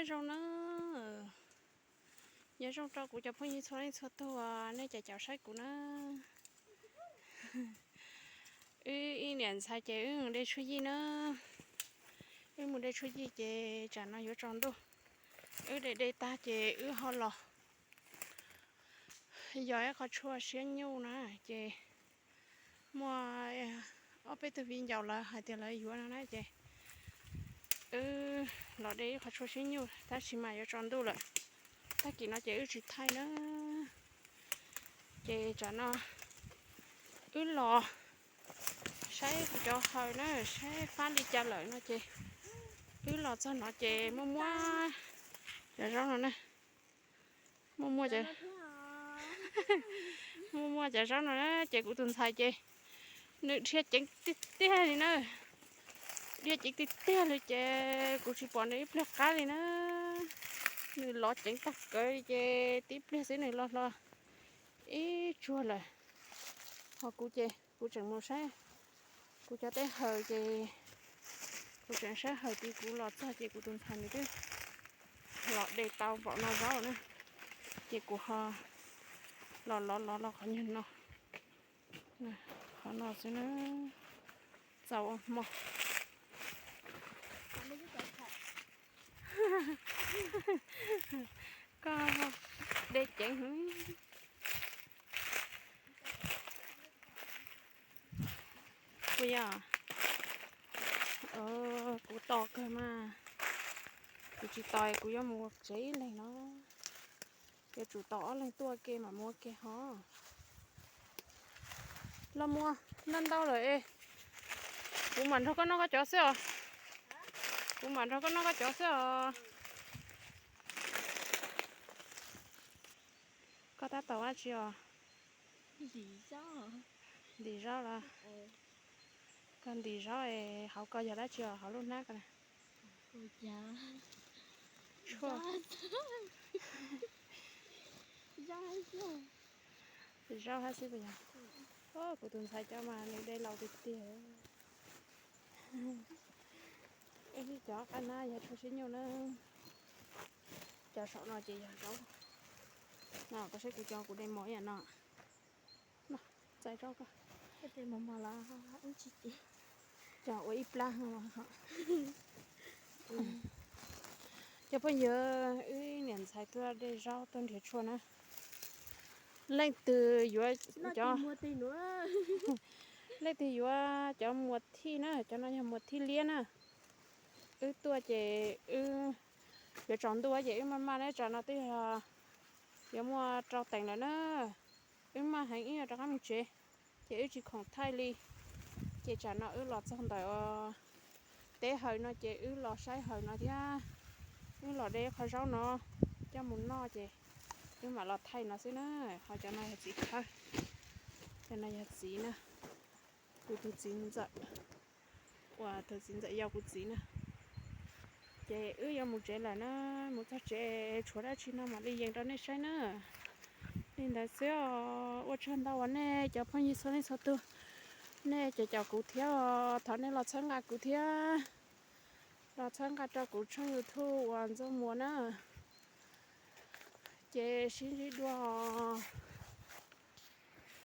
Zoo na, nyob zoo rau kuv cov phooj ywg txhua leej txhua tus nej cov caum saib kuv na. Wb ib niam ntxhais ces wb mus de tshuaj yij na. Wb mus de tshuaj yij ces tsam no yuav tsaus ntuj. Wb de de tag ces wb ho los yog ib qho tshuaj siab nyuj na, ces muaj ob peb tug viv ncaus lawv hais tias lawv yuav no na ces wb los de ib qho tshuaj siab nyuj tab sis mas yuav tsaus ntuj lawm. Tag kis no ces wb tsis thaij na. Ces tsam no wb los saib kuv cov hawm na, saib fab li cas lawm no ces wb los txog no ces muaj muaj cov zaub no na. Muaj muaj cov, muaj muaj cov zaub no na ces kuv tus ntxhais ces nws dhia ceev tiag tiag li na. Dhia ceev tiag tiag li ces kuv tsis pom nws ib pliag qab li na. Nws lov ceev tag kawg li ces tib pliag xwb nws los hlo ib tsuag lawm. Ho kuv ces kuv tseem mus saib kuv cov teb hawm ces kuv tseem saib hawm ces kuv los txog ces kuv tus ntxhais nws twb los de tau npaum no zaub na. Ces kuv ho los lov lov los qhov nyuag no, qhov no xwb na. Txaus ua hmo. Koj de ceev heev. Puas yog? Kuv tos kawg mas. Kuv tsis tos kuv yuav mus ua tsev ib leeg no. Yuav tsum tos ob leeg tuaj ke mam mus ua ke ho. Los muag ntau ntau lawm es kuv mam nrog koj noj koj cov xwb os. Kuv mam nrog koj noj koj cov xwb os. Koj tab tom ua dab tsi os? Ntim zaub los? Koj ntim zaub es hauv ko yog dab tsi os, hauv lub hnab ko na? Tshuaj. Zaub hab xwb puas yog? Kuv tus ntxhais cov mas nws de laus tiag tiag. Cov qab hnab yog tshuaj siab nyuj na. Cov saum no ces yog zaub. No koj saib kuv cov kuv de mos ib yam no. Txais zaub koj. Cov ua ib plab. Cov phooj ywg, wb niam ntxhais tuaj de zaub tuaj nrhiav tshuaj na. Leej twg yuav cov, leej twg yuav cov muas thij na, cov no yog muas thij liab na. Wb tuaj ces wb yuav tsaus ntuj ces wb maj maj na, tsam no twb yog yuav muaj rau teev lawm na. Wb maj heev wb yuav rov qab mus tsev, ces wb tsis khoom thaij li. Ces tsam no wb los txog ntawm teb hawm no ces wb los saib hawm no thiab. Wb los de qhov zaub no coj mus noj ces wb mam los thaij no xwb na. Ho cov no yog txiv khawb, cov no yog txiv na, kuv tus txiv ntxawm, uas tus txiv ntxawm yau kuv txiv na. Ces wb yuav mus tsev lawm na, mus txog tsev tshuav dab tsi no mam li yees rau nej saib na. Li ntawd xwb os, ua tsaug ntau uas nej cov phooj ywg txhua leej txhua tus, nej cov caum kuv thiab, thov nej los txhawb nqa kuv thiab, los txhawb nqa rau kuv tshooj YouTube uas Ntxuaj Muas na. Ces sib ntsib dua.